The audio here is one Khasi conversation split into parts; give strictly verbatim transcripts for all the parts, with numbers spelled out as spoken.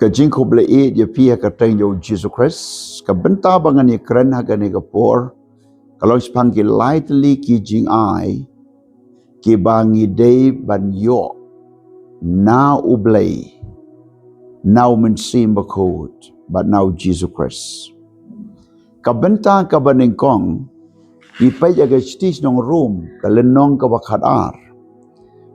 Ka jingkhublei ïa phi ha ka kyrteng jong u Jisu Khrist. Ka bynta ba ngan ïakren ha kane ka por ka long shaphang ki lai tylli ki jingai kiba ngi dei ban ïoh na U Blei, na U Mynsiem Bakhuid bad na u Jisu Khrist. Ka bynta kaba nyngkong, ngi peit ïa ka shithi sha ki nong Rom, ka lynnong kaba khatar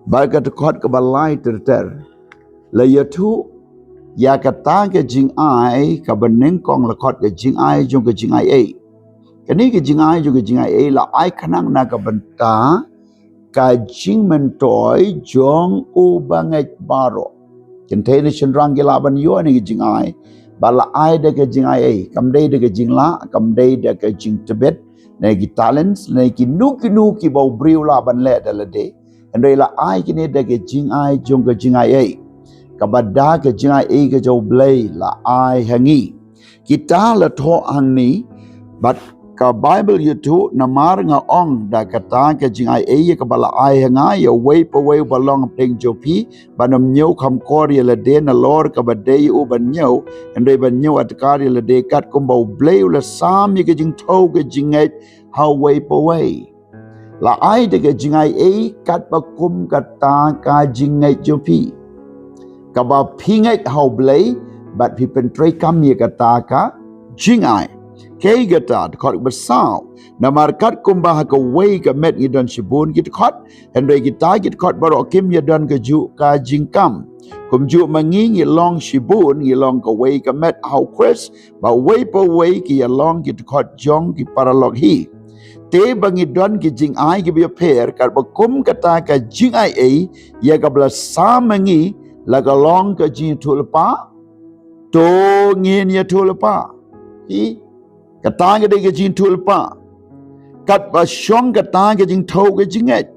bad ka dkhot kaba lai ter ter. La ïathuh ïa kata ka jingai kaba nyngkong, la khot ka jingai jong ka jingaiei. Kane ka jingai jong ka jingaiei la ai khnang na ka bynta ka jingmyntoi jong u bangeit baroh. Kynthei ne shynrang ki lah ban ïoh ïa kane ka jingai ba la ai da ka jingaiei, kam dei da ka jinglah, kam dei da ka jingtbit, ne ki talents, ne kino kino kiba u briew lah ban leh da lade. Hynrei la ai kine da ka jingai jong ka jingaiei, kaba da ka jingaiei ka jong U Blei la ai ha ngi. Kita la thoh hangne, bad ka Baibl ïathuh, namar nga ong da kata ka jingaiei ïa kaba la ai ha nga ïa uwei pa uwei uba long hapdeng jong phi, ban ym ñiew kham kor ïa lade nalor kaba dei ïa u ban ñiew, hynrei ban ñiew adkar ïa lade, katkum ba U Blei u la sam ïa ka jingthew ka jingngeit ha uwei pa uwei. La ai da ka jingaiei katba kum kata ka jingngeit jong phi, kaba phi ngeit ha U Blei bad phi pyntreikam ïa kata ka jingai. Kaei kata? Dkhot ba saw. Namar katkum ba ha kawei ka met ngi don shibun ki dkhot, hynrei kita ki dkhot baroh kim ïadon kajuh ka jingkam. Kumjuh ma ngi, ngi long shibun, ngi long kawei ka met ha u Khrist, ba uwei pa uwei ki ïalong ki dkhot jong ki paralok hi. Te ba ngi don ki jingai kiba ïapher, katba kum kata ka jingaiei ïa kaba la sam ma ngi, la ka long ka jingïathuhlypa, to ngin ïathuhlypa. Hi, kata ka dei ka jingïathuhlypa. Katba shong kata ka jingthew ka jingngeit,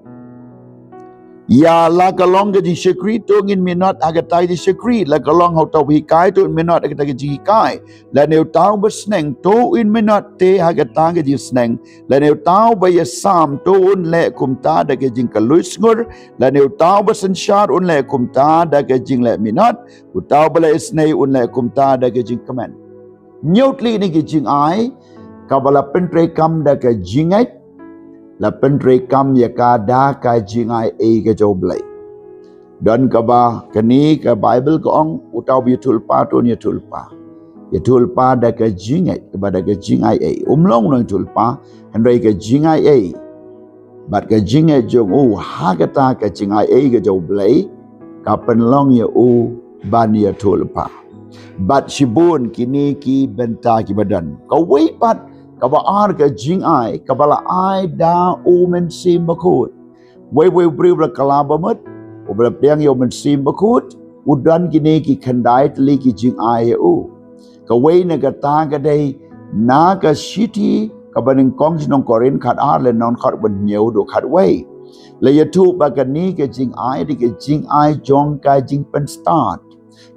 ïa la ka long ka jingshakri, to ngin minot ha kata ka jingshakri. La ka long ha uta uba hikai, to un minot ha kata ka jinghikai. Lane uta uba sneng, to un minot te ha kata ka jingsneng. Lane uta uba ïasam, to un leh kumta da ka jingkylluid sngur. Lane uta uba synshar, un leh kumta da ka jingleh minot. Uta uba la isynei, un leh kumta da ka jingkmen. Hynñiew tylli kine ki jingai, kaba la pyntreikam da ka jingngeit, la pyntreikam ïa ka da ka jingaiei ka jong U Blei. Don kaba, kane ka Baibl ka ong, uta uba ïathuhlypa to un ïathuhlypa. Ïathuhlypa da ka jingngeit, kaba da ka jingaiei. Um long u nongïathuhlypa, hynrei ka jingaiei bad ka jingngeit jong u ha kata ka jingaiei ka jong U Blei, ka pynlong ïa u ban ïathuhlypa. Bad shibun kine ki bynta kiba don. Kawei pat, kaba ar ka jingai, kaba la ai da U Mynsiem Bakhuid. Uwei uwei u briew uba la kylla bamut, uba la pdiang ïa U Mynsiem Bakhuid, u don kine ki khyndai tylli ki jingai ïa u. Kawei na kata ka dei na ka shithi kaba nyngkong sha ki nong Korinth khatar, lynnong khathynñiew, dkhot khatwei. La ïathuh ba kane ka jingai dei ka jingai jong ka jingpynstad,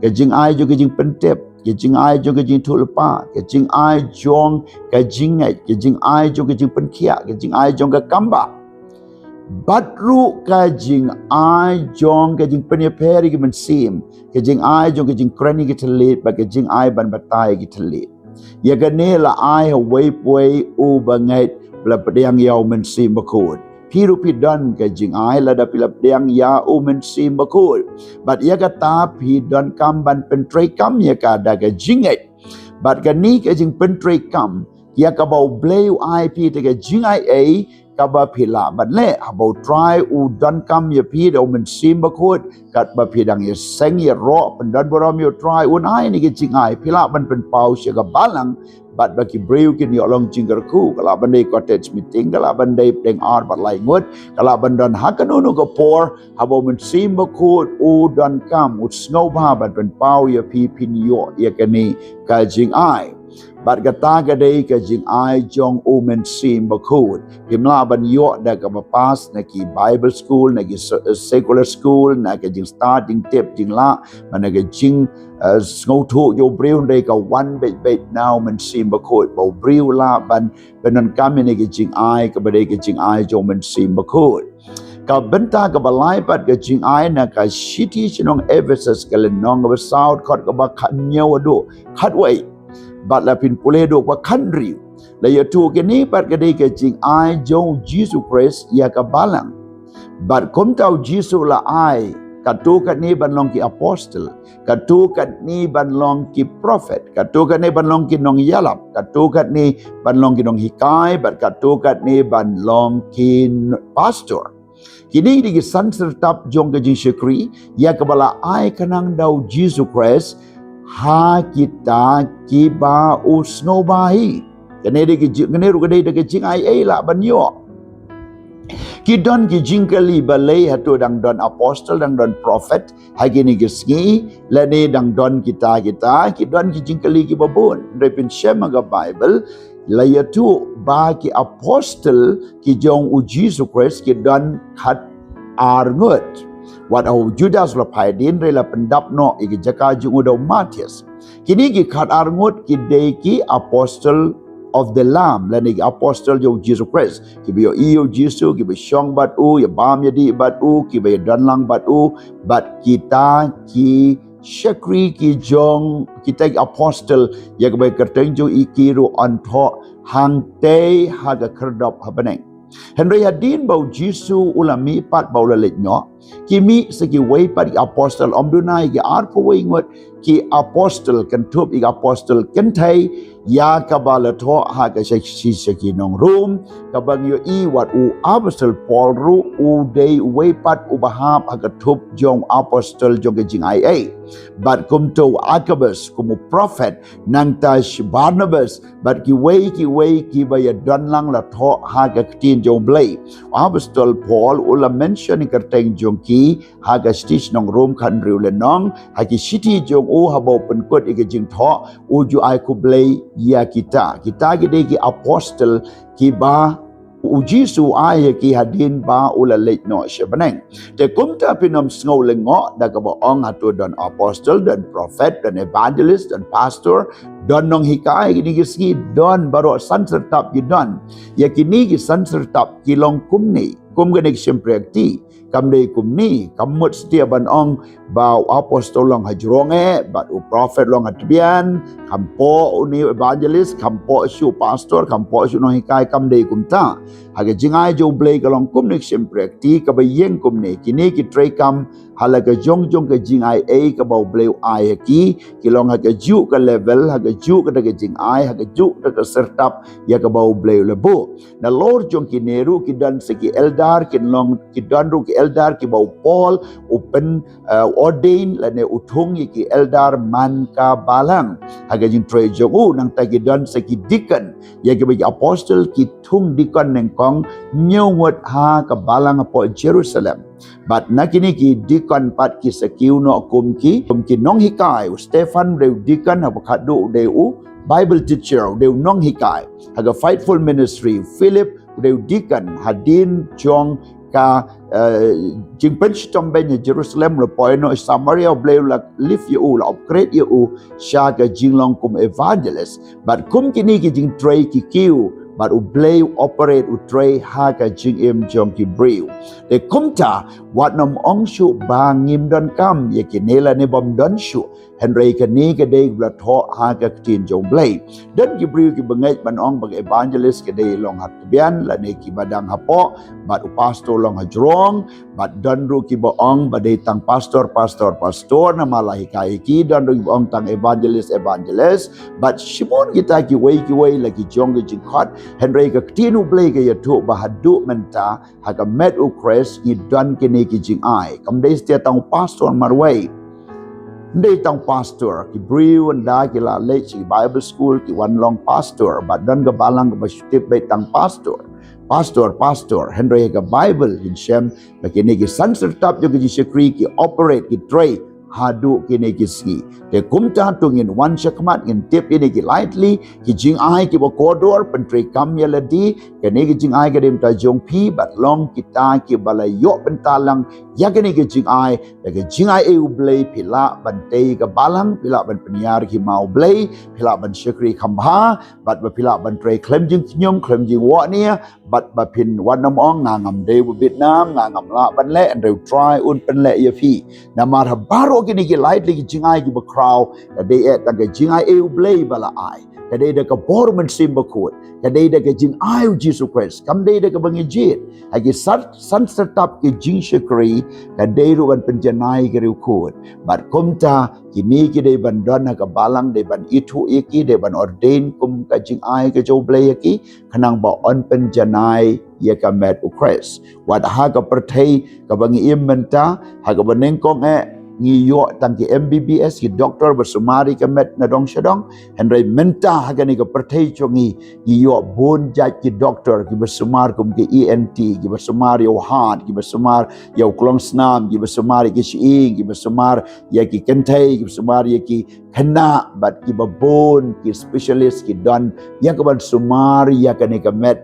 ka jingai jong ka jingpyntip, ka jingai jong ka jingïathuhlypa, ka jingai jong ka jingngeit, ka jingai jong ka jingpynkhiah, ka jingai jong ka kambah. Bad ruh ka jingai jong ka jingpynïapher ïa ki mynsiem, ka jingai jong ka jingkren ïa ki thylliej, bad ka jingai ban batai ïa ki thylliej. Ïa kane la ai ha uwei pa uwei u bangeit ba la pdiang ïa U Mynsiem Bakhuid. Phi ruh phi don ka jingai lada phi la pdiang ïa U Mynsiem Bakhuid. Bad ïa kata phi donkam ban pyntreikam ïa ka da ka jingngeit. Bad kane ka jingpyntreikam ïa kaba U Blei u ai phi da ka jingaiei, kaba phi lah ban leh. Haba U Trai u donkam ïa phi da U Mynsiem Bakhuid, katba phi dang ïaseng ïaroh pyndonburom ïa U Trai, un ai ïa kine ki jingai, phi lah ban pynpaw sha ka balang, bad ba ki briew kin ïoh long jingkyrkhu. Ka lah ban dei cottage meeting, ka lah ban dei pdeng ar bad lai ngut, ka lah ban don ha kano kano ka por, haba U Mynsiem Bakhuid u donkam, u sngewbha ban pynpaw ïa phi, phin ïoh ïa kane ka jingai. Bad kata ka dei ka jingai jong U Mynsiem Bakhuid. Phim lah ban ïoh da kaba pass na ki Bible school, na ki se-, secular school, na ka jingstad, jingtip, jinglah, bad na ka jing, eh, sngewthuh jong u briew, hynrei ka wan beit beit na U Mynsiem Bakhuid. Ba u briew lah ban pyndonkam ïa kane ka jingai, kaba dei ka jingai jong U Mynsiem Bakhuid. Ka bynta kaba lai pat ka jingai na ka shithi shnong Ephesus, ka lynnong kaba saw, dkhot kaba khathynñiew haduh khatwei. Bad la pynpule haduh ba khathynriew. La ïathuh kine pat ka dei ka jingai jong u Jisu Khrist ïa ka balang. Bad kumta u Jisu la ai katto katne ban long ki apostle, katto katne ban long ki prophet, katto katne ban long ki nongïalap, katto katne ban long ki nonghikai, bad katto katne ban long ki n-, pastor. Kine ki dei ki san syrtap jong ka jingshakri ïa kaba la ai khnang da u Jisu Khrist ha kita kiba u sngewbha hi. Kane dei ki jing-, kane ruh ka dei da ka jingai ei lah ban ïoh. Ki don ki jingkylli balei hato dang don apostle, dang don prophet ha kine ki sngi, lane dang don kita kita, ki don ki jingkylli kiba bun. Hynrei pynshem ha ka Bible la ïathuh ba ki apostle ki jong u Jisu Khrist ki don khatar ngut. Wat ha u Judas la phai dien, hynrei la pyndap noh ïa ki jaka jong u da u Matthias. Kine ki khatar ngut ki dei ki apostle of the Lamb, lane ki apostle jong u Jisu Khrist. Kiba ïohi ïa u Jisu, kiba shong bad u, ïa bam ïa dih bad u, kiba ïa don lang bad u, bad kita ki shakri ki jong kita ki apostle, ïa kaba kyrteng jong ki ruh yn thoh hangtei ha ka khyrdop ha bneng. Hynrei hadien ba u Jisu u la mih pat, ba u la leit noh, ki mih sa kiwei pat ki apostle, ym duna ïa ki arphew wei ngut ki apostle, kynthup ïa ki apostle kynthei, ïa kaba la thoh ha ka shithi sha ki nong Rom, kaba ngi ïohi wat u apostle Paul ruh u dei uwei pat uba hap ha ka thup jong u apostle jong ka jingai ei. Bad kumta u Agabus kum u prophet, nangta shi Barnabas, bad kiwei kiwei kiba ïa don lang la thoh ha ka ktien jong u Blei. U apostle Paul u la mention ïa ka kyrteng jong ki ha ka shithi sha ki nong Rom khathynriew lynnong, ha ki shithi jong u haba u pynkut ïa ka jingthoh, u ju ai khublei ïa kita. Kita ki dei ki apostle kiba u Jisu u ai ïa ki hadien ba u la leit noh sha bneng. Te kumta phin ym sngew lyngngoh da kaba ong hato don apostle, don prophet, don evangelist, don pastor, don nonghikai, kine ki sngi don baroh san syrtap ki don. Ïa kine ki san syrtap ki long kumne, kum kane ka shympriahti. Kam dei kumne, kam mut satia ban ong ba u apostle long hajrong eh, bad u prophet long ha tbian, kham poh une u evangelist, kham poh shuh u pastor, kham poh shuh u nonghikai, kam dei kumta. Ha ka jingai jong u Blei ka long kumne ka shympriahti, kaba ïeng kumne, kine ki treikam ha la ka jong jong ka jingai ei kaba u Blei u ai ha ki, ki long ha kajuh ka level, ha kajuh kata ka jingai, ha kajuh kata ka syrtap ïa kaba u Blei u la buh. Nalor jong kine ruh ki don sa ki elder, kin long, ki don ruh ki elder kiba u Paul u pyn, eh, ordain lane u thung ïa ki elder man ka balang. Ha ka jingtrei jong u, nangta ki don sa ki deacon, ïa kiba ki apostle ki thung deacon nyngkong hynñiew ngut ha ka balang hapoh Jerusalem. Bad na kine ki deacon pat ki sa kiew noh kum ki, kum ki nonghikai. U Stephan u dei u deacon, haba khatduh u dei u Bible teacher, u dei u nonghikai. Ha ka Faithful Ministry, u Philip u dei u deacon, hadien jong ka, eh, jingpynshitom beiñ ha Jerusalem, u la poi noh Samaria, u Blei u la lift ïa u, u la upgrade ïa u sha ka jinglong kum evangelist. Bad kum kine ki jingtrei ki kiew, bad u Blei u operate, u trei ha ka jingim jong ki briew. Te kumta, wat nym ong shuh ba ngim donkam ïa kine lane bym don shuh. Hynrei kane ka dei kaba la thoh ha ka ktien jong u Blei. Don ki briew kiba ngeit ban ong ba ka evangelist ka dei long ha tbian lane kiba dang hapoh, bad u pastor long hajrong, bad don ruh kiba ong ba dei tang pastor, pastor, pastor, namar la hikai ïa ki, don ruh kiba ong tang evangelist, evangelist, bad shibun kita kiwei kiwei la ki jong ka jingkhot, hynrei ka ktien u Blei ka ïathuh ba haduh mynta, ha ka met u Khrist ngi don kine ki jingai. Kam dei satia tang u pastor marwei. Ym dei tang u pastor, ki briew ynda ki la leit sha ki Bible school ki wan long pastor, bad don ka balang kaba shu tip beit tang pastor. Pastor, pastor, hynrei ha ka Bible ngin shem ba kine ki san syrtap jong ka jingshakri ki operate, ki trei haduh kine ki sngi. Te kumta to ngin wan shakhmat, ngin tip ïa kine ki lai tylli ki jingai kiba kordor, pyntreikam ïa lade. Kane ka jingai ka dei mynta jong phi, bad long kita kiba la ïoh bynta lang ïa kane ka jingai. Da ka jingai ei U Blei phi lah ban tei ka balang, phi lah ban pynïar ki ma U Blei, phi lah ban shakri kham bha, bad ba phi lah ban trei khlem jingkhñium, khlem jingwahnia, bad ba phin wan ym ong nga ngam dei ba bit nam, nga ngam lah ban leh, hynrei U Trai un pynleh ïa phi. Namar ha baroh kine ki lai tylli ki jingai kiba khraw, ka dei eh tang ka jingai ei U Blei ba la ai. Ka dei da ka bor Mynsiem Bakhuid, ka dei da ka jingai U Jisu Khrist, kam dei da kaba ngi jied. Ha ki san, san syrtap ki jingshakri, ka dei ruh ban pynjanai ki riewkhuid. Bad kumta, kine ki dei ban don ha ka balang, dei ban ithuh ïa ki, dei ban ordain kum ka jingai ka jong U Blei ïa ki, khnang ba yn pynjanai ïa ka met U Khrist. Wat ha ka pyrthei kaba ngi im mynta, ha kaba nyngkong eh ngi ïoh tang ki M B B S, ki doktor ba sumar ïa ka met na dong sha dong. Hynrei mynta ha kane ka pyrthei jong ngi, ngi ïoh bun jait ki doktor kiba sumar kum ki E N T, kiba sumar ïa u heart, kiba sumar ïa u klongsnam, kiba sumar ïa ki shyieng, kiba sumar ïa ki kynthei, kiba sumar ïa ki khynnah, bad kiba bun ki specialist ki don ïa kaban sumar ïa kane ka met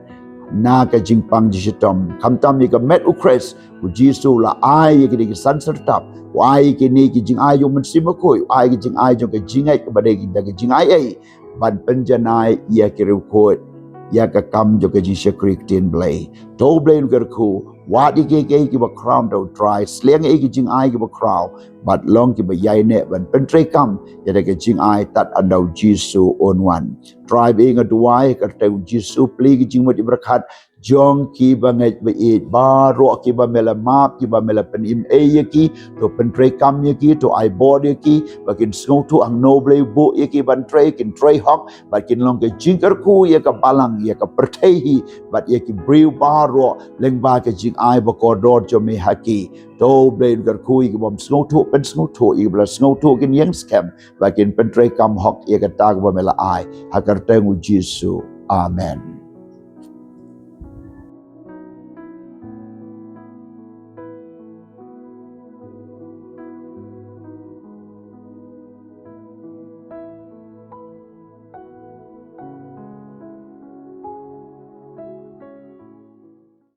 na ka jingpang jingshitom. Khamtam ïa ka met U Khrist, U Jisu u la ai ïa kine ki san syrtap, u ai ïa kine ki jingai jong U Mynsiem Bakhuid, u ai ïa ki jingai jong ka jingngeit kaba dei da ka jingai ei, ban pynjanai ïa ki riewkhuid ïa ka kam jong ka jingshakri ktien Blei. To U Blei un kyrkhu, wad ïa kiei kiei kiba khraw, to U Trai, sliang ïa ki jingai kiba khraw, bad long kiba ïaineh ban pyntreikam ïa ka jingai tad haduh U Jisu un wan. Trai ba ïeit, nga duwai ha ka kyrteng U Jisu, plie ki jingmut jingpyrkhat jong kiba ngeit ba ïeit, baroh kiba me la map, kiba me la pynim ei ïa ki, to pyntreikam ïa ki, to ai bor ïa ki, ba kin sngewthuh hangno U Blei u buh ïa ki ban trei, kin trei hok, bad kin long ka jingkyrkhu ïa ka balang, ïa ka pyrthei hi, bad ïa ki briew baroh lyngba ka jingai ba kordor jong me ha ki. To U Blei un kyrkhu ïa ki bym sngewthuh, pynsngewthuh ïa ki ba la sngewthuh, kin ïeng skhem, ba kin pyntreikam hok ïa kata kaba me la ai. Ha ka kyrteng U Jisu. Amen.